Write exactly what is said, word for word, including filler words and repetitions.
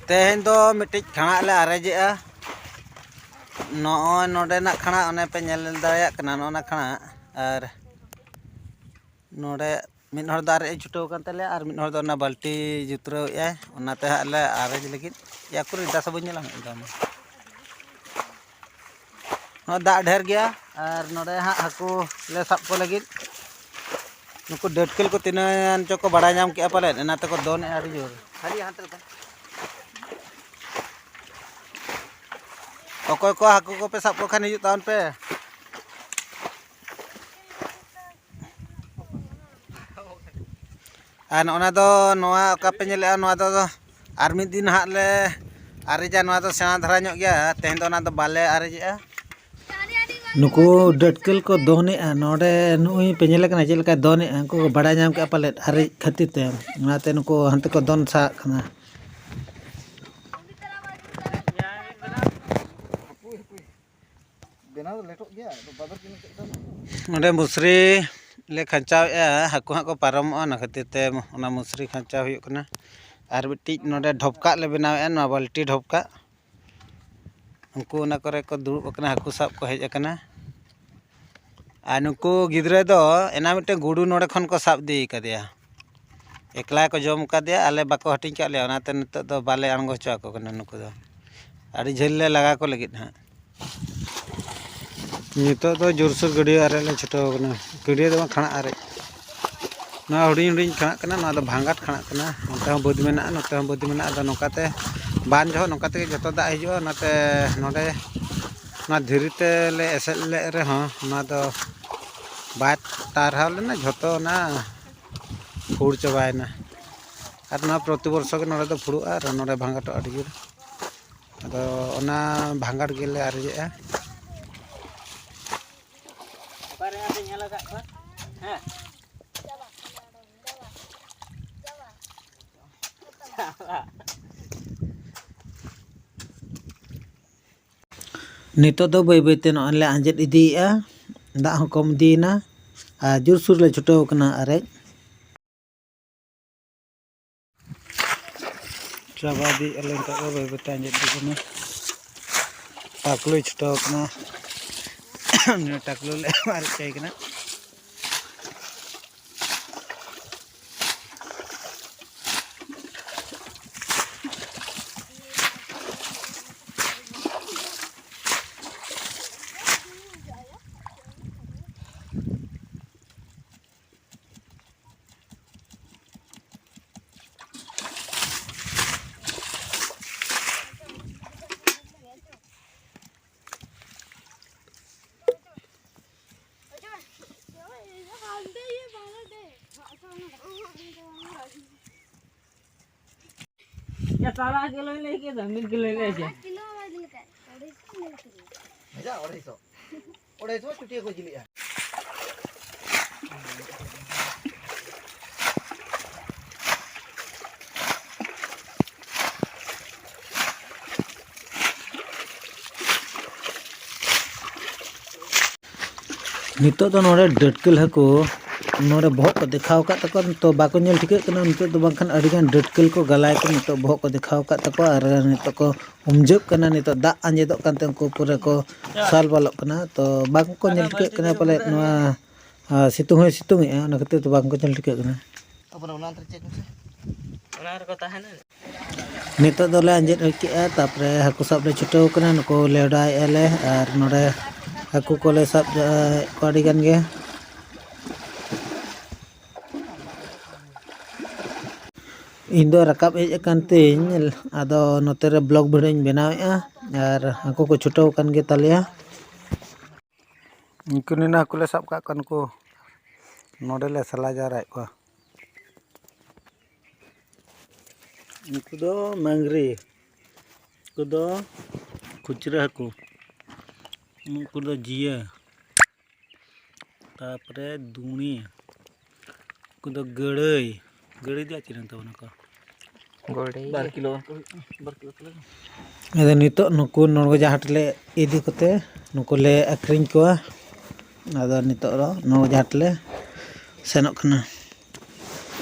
ᱛᱮᱦᱮᱧ ᱫᱚ ᱢᱤᱫᱴᱤᱡ ᱠᱷᱟᱲᱟᱜ ᱞᱮ ᱟᱨᱮᱡᱮᱜᱼᱟ᱾ ᱱᱚᱜᱼᱚᱭ ᱱᱚᱰᱮᱱᱟᱜ ᱠᱷᱟᱲᱟᱜ, ᱚᱱᱮ ᱯᱮ ᱧᱮᱞ ᱫᱟᱲᱮᱭᱟᱜ ᱠᱟᱱᱟ, ᱱᱚᱜᱼᱚ ᱱᱟ ᱠᱷᱟᱲᱟᱜ᱾ ᱟᱨ ᱱᱚᱰᱮ ᱢᱤᱫ ᱦᱚᱲ ᱫᱚ ᱟᱨᱮᱡ ᱮ ᱪᱷᱩᱴᱟᱹᱣ ᱟᱠᱟᱱ ᱛᱟᱞᱮᱭᱟ, ᱟᱨ ᱢᱤᱫ ᱦᱚᱲ ᱫᱚ ᱚᱱᱟ ᱵᱟᱹᱞᱴᱤ ᱡᱩᱛᱨᱟᱹᱣᱮᱫᱼᱟᱭ, ᱚᱱᱟᱛᱮ ᱦᱟᱸᱜ ᱞᱮ ᱟᱨᱮᱡ ᱞᱟᱹᱜᱤᱫ᱾ ᱭᱟ ᱠᱩᱨᱤ, ᱫᱟᱜ ᱥᱟᱵᱚᱱ ᱧᱮᱞᱟᱢ ᱦᱮᱡ ᱫᱟᱢ᱾ ᱱᱚᱣᱟ ᱫᱟᱜ ᱰᱷᱮᱨ ᱜᱮᱭᱟ, ᱟᱨ ᱱᱚᱰᱮ ᱦᱟᱸᱜ ᱦᱟᱹᱠᱩ ᱞᱮ ᱥᱟᱵ ᱠᱚ ᱞᱟᱹᱜᱤᱫ᱾ ᱱᱩᱠᱩ ᱰᱟᱹᱴᱠᱟᱹᱞ ᱠᱚ ᱛᱤᱱᱟᱹᱜ ᱜᱟᱱ ᱪᱚ ᱠᱚ ᱵᱟᱲᱟᱭ ᱧᱟᱢ ᱠᱮᱜᱼᱟ ᱯᱟᱞᱮᱫ, ᱚᱱᱟ ᱛᱮᱠᱚ ᱫᱚᱱᱮᱜᱼᱟ ᱟᱹᱰᱤ ᱡᱳᱨ᱾ ᱚᱠᱚᱭ ᱠᱚ ᱦᱟᱹᱠᱩ ᱠᱚᱯᱮ ᱥᱟᱵ ᱠᱚ ᱠᱷᱟᱱ, ᱦᱤᱡᱩᱜ ᱛᱟᱵᱚᱱ ᱯᱮ᱾ ᱟᱨ ᱱᱚᱜᱼᱚ ᱱᱟ ᱫᱚ, ᱱᱚᱣᱟ ᱚᱠᱟ ᱯᱮ ᱧᱮᱞᱮᱜᱼᱟ, ᱱᱚᱣᱟ ᱫᱚ ᱟᱨ ᱢᱤᱫ ᱫᱤᱱ ᱦᱟᱸᱜ ᱞᱮ ᱟᱨᱮᱡᱟ᱾ ᱱᱚᱣᱟ ᱫᱚ ᱥᱮᱬᱟ ᱫᱷᱟᱨᱟ ᱧᱚᱜ ᱜᱮᱭᱟ, ᱛᱮᱦᱮᱧ ᱫᱚ ᱚᱱᱟ ᱫᱚ ᱵᱟᱞᱮ ᱟᱨᱮᱡᱮᱜᱼᱟ᱾ ᱱᱩᱠᱩ ᱰᱟᱹᱴᱠᱟᱹᱞ ᱠᱚ ᱫᱚᱱᱮᱜᱼᱟ ᱱᱚᱰᱮ, ᱱᱩᱜᱼᱩᱭ ᱯᱮ ᱧᱮᱞᱮ ᱠᱟᱱᱟ ᱪᱮᱫ ᱞᱮᱠᱟᱭ ᱫᱚᱱᱮᱜᱼᱟ᱾ ᱩᱱᱠᱩ ᱠᱚ ᱵᱟᱲᱟᱭ ᱧᱟᱢ ᱠᱮᱜᱼᱟ ᱯᱟᱞᱮᱫ ᱟᱨᱮᱡ ᱠᱷᱟᱹᱛᱤᱨ ᱛᱮ, ᱚᱱᱟᱛᱮ ᱱᱩᱠᱩ ᱦᱟᱱᱛᱮ ᱠᱚ ᱫᱚᱱ ᱥᱟᱦᱟᱜ ᱠᱟᱱᱟ᱾ ᱵᱮᱱᱟᱣ ᱫᱚ ᱞᱮᱴᱚᱜ ᱜᱮᱭᱟ, ᱟᱫᱚ ᱵᱟᱵᱮᱨ ᱠᱤᱱ ᱪᱮᱫ ᱫᱚ᱾ ᱱᱚᱰᱮ ᱢᱩᱥᱨᱤ ᱞᱮ ᱠᱷᱟᱧᱪᱟᱣᱮᱜᱼᱟ, ᱦᱟᱹᱠᱩ ᱦᱟᱸᱜ ᱠᱚ ᱯᱟᱨᱚᱢᱚᱜᱼᱟ, ᱚᱱᱟ ᱠᱷᱟᱹᱛᱤᱨ ᱛᱮ ᱚᱱᱟ ᱢᱩᱥᱨᱤ ᱠᱷᱟᱧᱪᱟᱣ ᱦᱩᱭᱩᱜ ᱠᱟᱱᱟ᱾ ᱟᱨ ᱢᱤᱫᱴᱤᱡ ᱱᱚᱰᱮ ᱰᱷᱚᱯᱠᱟᱜ ᱞᱮ ᱵᱮᱱᱟᱣᱮᱜᱼᱟ, ᱱᱚᱣᱟ ᱵᱟᱹᱞᱴᱤ ᱰᱷᱚᱯᱠᱟᱜ᱾ ᱩᱱᱠᱩ ᱚᱱᱟ ᱠᱚᱨᱮ ᱠᱚ ᱫᱩᱲᱩᱵ ᱟᱠᱟᱱᱟ, ᱦᱟᱹᱠᱩ ᱥᱟᱵ ᱠᱚ ᱦᱮᱡ ᱟᱠᱟᱱᱟ᱾ ᱟᱨ ᱱᱩᱠᱩ ᱜᱤᱫᱽᱨᱟᱹ ᱫᱚ ᱮᱱᱟ ᱢᱤᱫᱴᱮᱱ ᱜᱩᱰᱩ ᱱᱚᱰᱮ ᱠᱷᱚᱱ ᱠᱚ ᱥᱟᱵ ᱤᱫᱤ ᱠᱟᱫᱮᱭᱟ, ᱮᱠᱞᱟ ᱠᱚ ᱡᱚᱢ ᱠᱟᱫᱮᱭᱟ, ᱟᱞᱮ ᱵᱟᱠᱚ ᱦᱟᱹᱴᱤᱧ ᱠᱟᱜ ᱞᱮᱭᱟ, ᱚᱱᱟᱛᱮ ᱱᱤᱛᱚᱜ ᱫᱚ ᱵᱟᱞᱮ ᱟᱬᱜᱚ ᱦᱚᱪᱚ ᱟᱠᱚ ᱠᱟᱱᱟ᱾ ᱱᱩᱠᱩ ᱫᱚ ᱟᱹᱰᱤ ᱡᱷᱟᱹᱞ ᱞᱮ ᱞᱟᱜᱟ ᱠᱚ ᱞᱟᱹᱜᱤᱫ ᱦᱟᱸᱜ᱾ ᱱᱤᱛᱚᱜ ᱫᱚ ᱡᱳᱨᱥᱳᱨ ᱜᱟᱹᱰᱭᱟᱹ ᱟᱨᱮᱡ ᱞᱮ ᱪᱷᱩᱴᱟᱹᱣ ᱟᱠᱟᱱᱟ᱾ ᱜᱟᱹᱰᱭᱟᱹ ᱫᱚ ᱵᱟᱝ, ᱠᱷᱟᱲᱟᱜ ᱟᱨᱮᱡ᱾ ᱱᱚᱣᱟ ᱦᱩᱰᱤᱧ ᱦᱩᱰᱤᱧ ᱠᱷᱟᱲᱟᱜ ᱠᱟᱱᱟ, ᱱᱚᱣᱟ ᱫᱚ ᱵᱷᱟᱸᱜᱟᱴ ᱠᱷᱟᱲᱟᱜ ᱠᱟᱱᱟ᱾ ᱚᱱᱛᱮ ᱦᱚᱸ ᱵᱟᱹᱫᱽ ᱢᱮᱱᱟᱜᱼᱟ, ᱱᱚᱛᱮ ᱦᱚᱸ ᱵᱟᱹᱫᱽ ᱢᱮᱱᱟᱜᱼᱟ᱾ ᱟᱫᱚ ᱱᱚᱝᱠᱟᱛᱮ ᱵᱟᱱ ᱡᱚᱦᱚᱜ ᱱᱚᱝᱠᱟ ᱛᱮᱜᱮ ᱡᱚᱛᱚ ᱫᱟᱜ ᱦᱤᱡᱩᱜᱼᱟ᱾ ᱚᱱᱟᱛᱮ ᱱᱚᱰᱮ ᱱᱚᱣᱟ ᱫᱷᱤᱨᱤ ᱛᱮᱞᱮ ᱮᱥᱮᱫ ᱞᱮᱫ ᱨᱮᱦᱚᱸ, ᱱᱚᱣᱟ ᱫᱚ ᱵᱟᱭ ᱴᱟᱨᱦᱟᱣ ᱞᱮᱱᱟ, ᱡᱷᱚᱛᱚ ᱚᱱᱟ ᱯᱷᱩᱲ ᱪᱟᱵᱟᱭᱮᱱᱟ᱾ ᱟᱨ ᱱᱚᱣᱟ ᱯᱨᱚᱛᱤ ᱵᱚᱨᱥᱚ ᱜᱮ ᱱᱚᱰᱮ ᱫᱚ ᱯᱷᱩᱲᱩᱜᱼᱟ ᱟᱨ ᱱᱚᱰᱮ ᱵᱷᱟᱸᱜᱟᱴᱚᱜᱼᱟ ᱟᱹᱰᱤ ᱡᱳᱨ᱾ ᱟᱫᱚ ᱚᱱᱟ ᱵᱷᱟᱸᱜᱟᱴ ᱜᱮᱞᱮ ᱟᱨᱮᱡᱮᱜᱼᱟ᱾ ᱚᱠᱟᱨᱮ ᱯᱮ ᱧᱮᱞ ᱟᱠᱟᱫ ᱠᱚᱣᱟ? ᱦᱮᱸ᱾ ᱱᱤᱛᱚᱜ ᱫᱚ ᱵᱟᱹᱭ ᱵᱟᱹᱭᱛᱮ ᱱᱚᱜᱼᱚᱭ ᱞᱮ ᱟᱸᱡᱮᱫ ᱤᱫᱤᱭᱮᱜᱼᱟ, ᱫᱟᱜ ᱦᱚᱸ ᱠᱚᱢ ᱤᱫᱤᱭᱮᱱᱟ ᱟᱨ ᱡᱳᱨᱥᱳᱨ ᱞᱮ ᱪᱷᱩᱴᱟᱹᱣ ᱠᱟᱱᱟ ᱟᱨᱮᱡ᱾ ᱪᱟᱵᱟ ᱤᱫᱤᱭᱮᱫᱼᱟ ᱞᱮ ᱱᱤᱛᱚᱜ ᱫᱚ, ᱵᱟᱹᱭ ᱵᱟᱹᱭᱛᱮ ᱟᱸᱡᱮᱫ ᱤᱫᱤᱜ ᱠᱟᱱᱟ᱾ ᱴᱟᱠᱞᱩᱭ ᱪᱷᱩᱴᱟᱹᱣ ᱠᱟᱱᱟ᱾ ᱱᱩᱭ ᱴᱟᱠᱞᱩ ᱞᱮ ᱮᱢᱟᱨ ᱦᱚᱪᱚᱭ ᱠᱟᱱᱟ᱾ Ya, salah ke lo ini ke dah, min ke lo ini aja. ᱚᱲᱟᱭ ᱥᱚ᱾ ᱚᱲᱟᱭ ᱥᱚ ᱪᱩᱴᱤᱭᱟᱹ ᱠᱚ ᱡᱤᱞᱤᱜᱼᱟ᱾ ᱱᱤᱛᱚᱜ ᱫᱚ ᱱᱚᱰᱮ ᱰᱟᱹᱴᱠᱟᱹᱞ ᱦᱟᱹᱠᱩ ᱱᱚᱰᱮ ᱵᱚᱦᱚᱜ ᱠᱚ ᱫᱮᱠᱷᱟᱣ ᱟᱠᱟᱫ ᱛᱟᱠᱚᱣᱟ᱾ ᱱᱤᱛᱚᱜ ᱵᱟᱠᱚ ᱧᱮᱞ ᱴᱷᱤᱠᱟᱹᱜ ᱠᱟᱱᱟ᱾ ᱱᱤᱛᱚᱜ ᱫᱚ ᱵᱟᱝᱠᱷᱟᱱ ᱟᱹᱰᱤᱜᱟᱱ ᱰᱟᱹᱴᱠᱟᱹᱞ ᱠᱚ ᱜᱟᱞᱟᱭ ᱠᱚ ᱱᱤᱛᱚᱜ ᱵᱚᱦᱚᱜ ᱠᱚ ᱫᱮᱠᱷᱟᱣ ᱟᱠᱟᱫ ᱛᱟᱠᱚᱣᱟ ᱟᱨ ᱱᱤᱛᱚᱜ ᱠᱚ ᱩᱢᱡᱟᱹᱜ ᱠᱟᱱᱟ᱾ ᱱᱤᱛᱚᱜ ᱫᱟᱜ ᱟᱸᱡᱮᱫᱚᱜ ᱠᱟᱱᱛᱮ ᱩᱱᱠᱩ ᱯᱩᱨᱟᱹ ᱠᱚ ᱥᱟᱞᱵᱟᱞᱚᱜ ᱠᱟᱱᱟ᱾ ᱛᱚ ᱵᱟᱝ ᱠᱚ ᱧᱮᱞ ᱴᱷᱤᱠᱟᱹᱜ ᱠᱟᱱᱟ ᱯᱟᱞᱮᱫ ᱱᱚᱣᱟ, ᱟᱨ ᱥᱤᱛᱩᱝ ᱦᱚᱸᱭ ᱥᱤᱛᱩᱝ ᱮᱜᱼᱟ, ᱚᱱᱟ ᱠᱷᱟᱹᱛᱤᱨ ᱛᱮ ᱵᱟᱝ ᱠᱚ ᱧᱮᱞ ᱴᱷᱤᱠᱟᱹᱜ ᱠᱟᱱᱟ᱾ ᱚᱱᱟ ᱨᱮᱠᱚ ᱛᱟᱦᱮᱱᱟ᱾ ᱱᱤᱛᱚᱜ ᱫᱚᱞᱮ ᱟᱸᱡᱮᱫ ᱦᱩᱭ ᱠᱮᱜᱼᱟ, ᱛᱟᱨᱯᱚᱨᱮ ᱦᱟᱹᱠᱩ ᱥᱟᱵ ᱞᱮ ᱪᱷᱩᱴᱟᱹᱣ ᱠᱟᱱᱟ᱾ ᱱᱩᱠᱩ ᱞᱮ ᱚᱰᱟᱣᱮᱫᱼᱟ ᱞᱮ ᱟᱨ ᱱᱚᱰᱮ ᱦᱟᱹᱠᱩ ᱠᱚᱞᱮ ᱥᱟᱵ ᱮᱫ ᱠᱚᱣᱟ ᱟᱹᱰᱤ ᱜᱟᱱ ᱜᱮ᱾ ᱤᱧ ᱫᱚ ᱨᱟᱠᱟᱵ ᱦᱮᱡ ᱟᱠᱟᱱ ᱛᱤᱧ, ᱟᱫᱚ ᱱᱚᱛᱮ ᱨᱮ ᱵᱞᱚᱜ ᱵᱷᱤᱰᱤᱭᱳᱧ ᱵᱮᱱᱟᱣᱮᱫᱼᱟ ᱟᱨ ᱦᱟᱹᱠᱩ ᱠᱚ ᱪᱷᱩᱴᱟᱹᱣ ᱟᱠᱟᱱ ᱜᱮ ᱛᱟᱞᱮᱭᱟ᱾ ᱩᱱᱠᱩ ᱱᱤᱱᱟᱹ ᱦᱟᱹᱠᱩ ᱞᱮ ᱥᱟᱵ ᱠᱟᱜ ᱠᱚᱣᱟ, ᱱᱩᱠᱩ ᱱᱚᱰᱮ ᱞᱮ ᱥᱟᱞᱟ ᱡᱟᱣᱨᱟᱭᱮᱫ ᱠᱚᱣᱟ᱾ ᱩᱱᱠᱩ ᱫᱚ ᱢᱟᱝᱜᱽᱨᱤ, ᱩᱱᱠᱩ ᱫᱚ ᱠᱷᱩᱪᱨᱟᱹ ᱦᱟᱹᱠᱩ, ᱩᱱᱠᱩ ᱫᱚ ᱡᱤᱭᱟᱹ, ᱛᱟᱨᱯᱚᱨᱮ ᱫᱩᱬᱤ, ᱩᱱᱠᱩ ᱫᱚ ᱜᱟᱹᱲᱟᱹᱭ, ᱜᱟᱹᱲᱟᱹᱭ ᱫᱚ ᱪᱮᱫ ᱛᱟᱵᱚᱱᱟ ᱠᱚ? ᱜᱟᱹᱲᱟᱹᱭ᱾ ᱵᱟᱨ ᱠᱤᱞᱳ, ᱵᱟᱨ ᱠᱤᱞᱳ ᱠᱤᱞᱳ᱾ ᱟᱫᱚ ᱱᱤᱛᱚᱜ ᱱᱩᱠᱩ ᱱᱚᱲᱜᱚᱡᱟ ᱦᱟᱴ ᱞᱮ ᱤᱫᱤ ᱠᱚᱛᱮ ᱱᱩᱠᱩ ᱞᱮ ᱟᱹᱠᱷᱨᱤᱧ ᱠᱚᱣᱟ᱾ ᱟᱫᱚ ᱱᱤᱛᱚᱜ ᱫᱚ ᱱᱚᱲᱜᱚᱡᱟ ᱦᱟᱴ ᱞᱮ ᱥᱮᱱᱚᱜ ᱠᱟᱱᱟ᱾